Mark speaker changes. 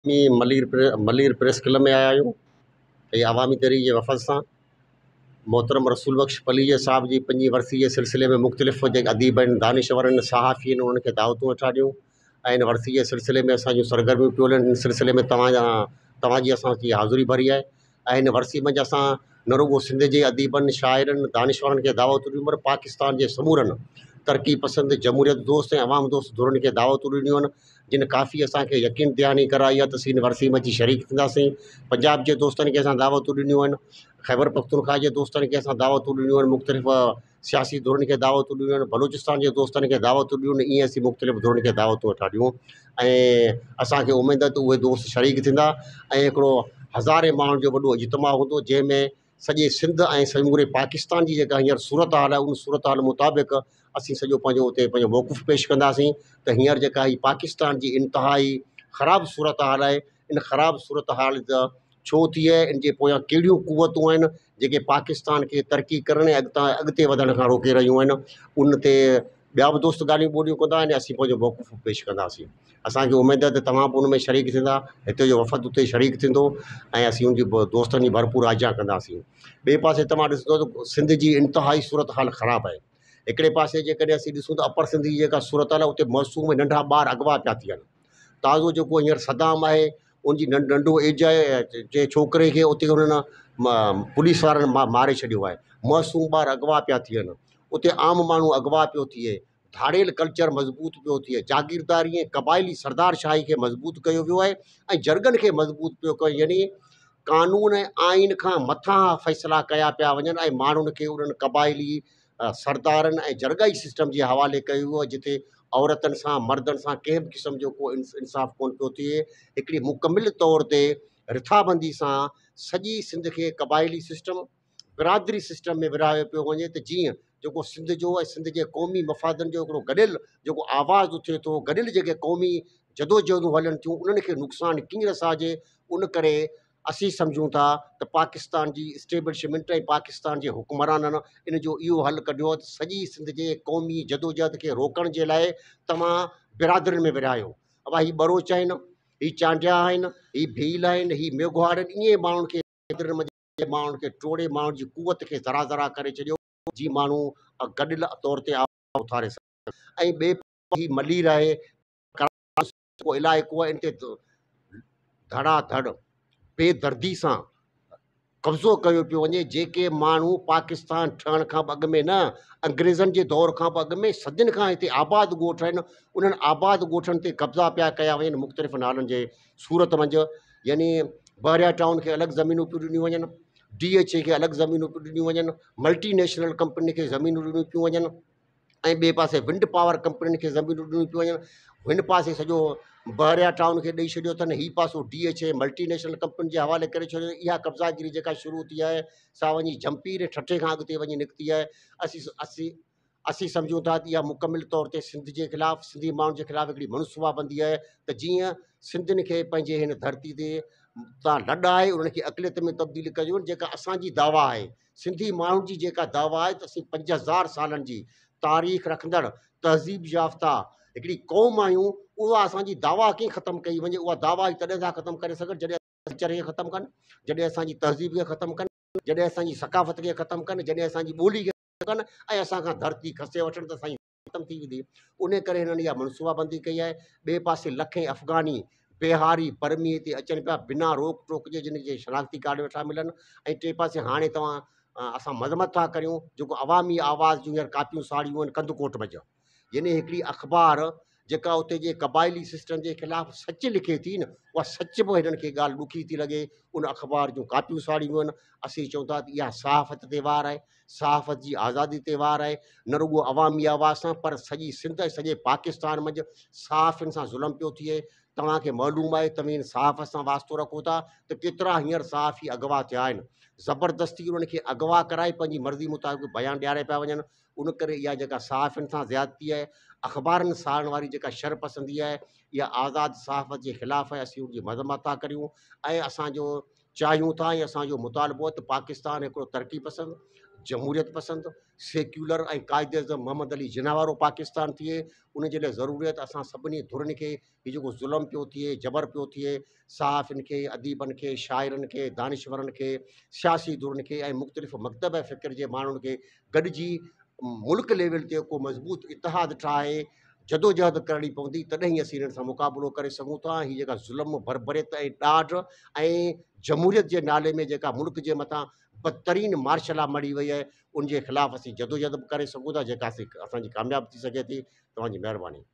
Speaker 1: Malir Malir press club ۾ آيا آهيون ۽ عوامي تحريڪ جي وفد سان محترم رسول بخش پليجي صاحب جي پنجين ورسي جي سلسلي ۾ مختلف جيڪي اديب آهن دانشور آهن صحافي آهن انهن کي دعوتون ويٺا ڏيون ۽ ان ورسي جي سلسلي ۾ اسان جون سرگرميون پيون هلن ان سلسلي ۾ توهان جا توهان جي اسان جي حاضري ڀري آهي ۽ هن ورسي منجهه اسان نه رڳو سنڌ جي اديبن، شاعرن، دانشورن کي دعوتون ڏنيون پر پاڪستان جي سمورن ترقي پسند، جمهوريت دوست ۽ عوام دوست ڌرين کي دعوتون ڏنيون آهن، جن ڪافي اسان کي يقين دهاني ڪرائي آهي ته اسين هن ورسي منجهه شريڪ ٿينداسين. پنجاب جي دوستن کي اسان دعوتون ڏنيون آهن، خيبرپختونخواهه جي دوستن کي اسان دعوتون ڏنيون آهن، مختلف سياسي ڌرين کي دعوتون ڏنيون آهن، بلوچستان جي دوستن کي دعوتون ڏنيون آهن، ائين اسين مختلف ڌرين کي دعوتون ويٺا ڏيون ۽ اسان کي اميد آهي ته اهي دوست شريڪ ٿيندا ۽ هڪڙو هزارين ماڻهن جو وڏو اجتماع هوندو جنهن ۾ سڄي سنڌ ۽ سموري پاڪستان جي جيڪا هينئر صورت حال آهي ان صورت حال مطابق اسين سڄو پنهنجو اتي پنهنجو موقف پيش ڪنداسين ته هينئر جيڪا هي پاڪستان جي انتهائي خراب صورت حال آهي ان خراب صورت حال جا ڇو ٿي آهي، ان جي پويان ڪهڙيون قوتون آهن جيڪي پاڪستان کي ترقي ڪرڻ ۽ اڳتان اڳتي وڌڻ کان روڪي رهيون آهن، ان تي ٻيا به دوست ڳالهيون ٻولهيون ڪندا ۽ اسين پنهنجو موقف پيش ڪنداسين. اسان کي اميد آهي ته توهان به ان ۾ شريڪ ٿيندا، هتي جو وفد اتي شريڪ ٿيندو ۽ اسين ان جي دوستن جي ڀرپور آجيان ڪنداسين. ٻئي پاسي توهان ڏسندو ته سنڌ جي انتهائي صورتحال خراب آهي. هڪڙي پاسي جيڪڏهن اسين ڏسون ته اپر سنڌ جي جيڪا صورتحال آهي اتي معصوم ۽ ننڍا ٻار اغوا پيا ٿين. تازو جيڪو هينئر صدام آهي ان جي ننڍو ايج آهي جنهن ڇوڪري کي اتي هنن پوليس وارن ماري ڇڏيو آهي معصوم ٻار اغوا پيا ٿين اتي عام ماڻهو اغوا پيو ٿئي ڌاڙيل ڪلچر مضبوط پيو ٿئي جاگيرداري ۽ قبائلي سردار شاهي کي مضبوط ڪيو ويو آهي ۽ جرڳن کي مضبوط پيو ڪيو يعني قانون ۽ آئين کان مٿان فيصلا ڪيا پيا وڃن ۽ ماڻهن کي انهن قبائلي سردارن ۽ جرڳائي سسٽم جي حوالي ڪيو ويو آهي جتي عورتن سان مردن سان ڪنهن به قسم جو ڪو انصاف ڪونه پيو ٿئي هڪڙي مڪمل طور تي رٿابندي سان سڄي سنڌ کي قبائلي سسٽم برادري سسٽم ۾ ورهايو پيو وڃي ته جيئن جيڪو سنڌ جو ۽ سنڌ جي قومي مفادن جو هڪڙو گڏيل جيڪو آواز اٿي ٿو گڏيل جيڪي قومي جدوجهدون هلن ٿيون انهن کي نقصان ڪيئن رسائجي ان ڪري اسين سمجهون ٿا ته پاڪستان جي اسٽيبلشمينٽ ۽ پاڪستان جي حڪمرانن ان جو اهو حل ڪڍيو آهي ته سڄي سنڌ جي قومي جدوجهد کي روڪڻ جي لاء توهان برادرين ۾ ورهايو. ابا هي ٻروچ آهن، هي چانڊيا آهن، هي ڀيل آهن، هي ميگهواڙ آهن، ائين ماڻهن کي برادرين منجهه ماڻهن کي ٽوڙي ماڻهن جي قوت کي ذرا ذرا ڪري ڇڏيو جي ماڻهو گڏيل طور تي آواز اٿاري سگهن ۽ ٻئي پاسي هي ملير آهي، ڪراچي جيڪو علائقو آهي ان تي ڌڙا ڌڙ بي دردي سان قبضو ڪيو پيو وڃي جيڪي ماڻهو پاڪستان ٺهڻ کان به اڳ ۾ نه انگريزن جي دور کان به اڳ ۾ صدين کان هتي آباد ڳوٺ آهن انهن آباد ڳوٺن تي قبضا پيا ڪيا وڃن مختلف نالن جي صورت منجهه يعني بحريا ٽائون کي الڳ زمينون پيون ڏنيون وڃن ڊي ايڇ اي کي الڳ زمينون پيون ڏنيون وڃن ملٽي نيشنل ڪمپني کي زمينون ڏنيون پيون وڃن ۽ ٻئي پاسي ونڊ پاور ڪمپنين کي زمينون ڏنيون پيون وڃن هن پاسي سڄو بحريا ٽائون کي ڏئي ڇڏيو اٿن هي پاسو D H A multinational ڪمپنين جي حوالي ڪري ڇڏيو اها قبضا گيري جيڪا شروع ٿي آهي سا وڃي جهمپير ۽ ٺٽي کان اڳتي وڃي نڪتي آهي اسين اسين اسين سمجهون ٿا ته اها مڪمل طور تي سنڌ جي خلاف سنڌي ماڻهن جي خلاف هڪڙي منصوبا بندي آهي ته جيئن سنڌين کي پنهنجي هن ڌرتي تي تان لڏائي انهن کي اقليت ۾ تبديل ڪيو وڃي جيڪا اسان جي دعويٰ آهي سنڌي ماڻهن جي جيڪا دعويٰ آهي ته اسين 5000 سالن جي تاريخ رکندڙ تهذيب يافته هڪڙي قوم آهيون اها اسان جي دعويٰ ڪيئن ختم ڪئي وڃي اها دعويٰ هي تڏهن ٿا ختم ڪري سگهن جڏهن ڪلچر کي ختم ڪن جڏهن اسان جي تهذيب کي ختم ڪن جڏهن اسان جي ثقافت کي ختم ڪن جڏهن اسان جي ٻولي کي ختم ڪن ۽ اسان کان ڌرتي کسي وٺن ته اسان جي ختم ٿي ويندي ان ڪري هنن اها منصوبابندي ڪئي آهي ٻئي پاسي لکين افغاني بهاري برمي هتي اچن پيا بنا روڪ ٽوڪ جي جن کي شناختي ڪارڊ ويٺا ملن ۽ ٽئين پاسي هاڻي توهان اسان مذمت ٿا ڪريون جيڪو عوامي آواز جون هينئر ڪاپيون ساڙيون آهن ڪنڌڪوٽ منجهه يعني هڪڙي اخبار جيڪا اتي جي قبائلي سسٽم جي خلاف سچ لکي ٿي نه اها سچ به هنن کي ڳالهه ڏکي ٿي لڳي ان اخبار جون ڪاپيون ساڙيون آهن اسين چئون ٿا ته اها صحافت تي وار آهي صحافت جي آزادي تي وار آهي، نه رڳو عوامي آواز سان پر سڄي سنڌ ۽ سڄي پاڪستان منجهه صحافين سان ظلم پيو ٿئي، توهان کي معلوم آهي توهين صحافت سان واسطو رکو ٿا ته ڪيترا هينئر صحافي اغوا ٿيا آهن، زبردستي انهن کي اغوا ڪرائي پنهنجي مرضي مطابق بيان ڏياري پيا وڃن، ان ڪري اها جيڪا صحافين سان زيادتي آهي، اخبارن ساڙڻ واري جيڪا شرپسندي آهي اها آزاد صحافت جي خلاف آهي، اسين ان جي مذمت ٿا ڪريون ۽ اسان جو. چاهيون ٿا ۽ اسان جو مطالبو آهي ته پاڪستان هڪڙو ترقي پسند، جمهوريت پسند، سيڪيولر ۽ قائد اعظم محمد علي جناح وارو پاڪستان ٿئي. ان جي لاء ضروري آهي ته اسان سڀني ڌرين کي هي جيڪو ظلم پيو ٿئي، جبر پيو ٿئي، صحافين کي، اديبن کي، شاعرن کي، دانشورن کي، سياسي ڌرين کي ۽ مختلف مڪتبه فڪر جي ماڻهن کي گڏجي ملڪ ليول تي ڪو مضبوط اتحاد ٺاهي جدوجهد ڪرڻي پوندي تڏهن ئي اسين انهن سان مقابلو ڪري سگهون ٿا. هي جيڪا ظلم، بربريت ۽ ڏاڍ ۽ جمهوريت جي نالي ۾ جيڪا ملڪ جي مٿان بدترين مارشل لا مڙهي وئي آهي ان جي خلاف اسين جدوجهد به ڪري سگهون ٿا جيڪا اسان جي ڪامياب ٿي سگهي ٿي. توهان جي مهرباني.